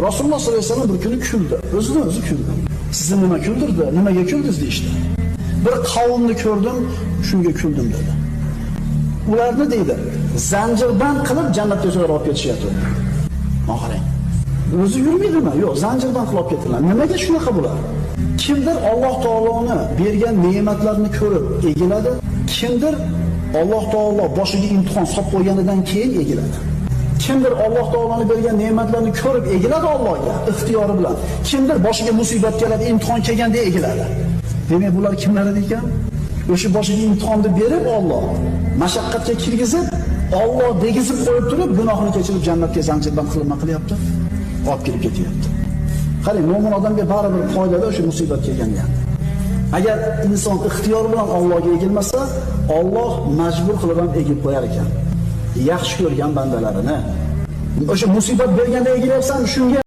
Rasululloh sollallohu alayhi vasallam bir kuni kuldi. O'zidan o'zi kuldi. Sizni nima kuldirdi? Nimaga kuldingiz deyishdi. Bir qavmni ko'rdim, shunga kuldim dedi. Ularni deydi, zanjirband qilib jannatga so'rab olib ketishyapti. Qarang. O'zi yurmaydimi? Yo'q, zanjirband qilib olib ketiladi. Nimaga shunaqa bular? Kimdir Alloh taoloni bergan ne'matlarni ko'rib egiladi, kimdir Alloh taolo boshiga imtihon solib qo'yganidan keyin egiladi. Kimdir Alloh taoloni bergan ne'matlarni ko'rib egiladi Allohga ixtiyori bilan. Kimdir boshiga musibat keladi, imtihon kelganda egiladi. Demak, bular kimlar edi ekan? O'sha boshiga imtihonni berib Alloh mashaqqatga kirgizib, Alloh degizib qo'yib turib, gunohini kechirib jannatga zanjirband qilib nima qilyapti? Olib kirib ketyapti. Qarang, mo'min odamga baribir foydali o'sha musibat kelganda ham. Agar inson ixtiyor bilan Allohga egilmasa, Alloh majbur qilib ham egib qo'yar ekan. Yaxshi ko'rgan bandalarini. O'sha musibat berganda egilyapsan, shunga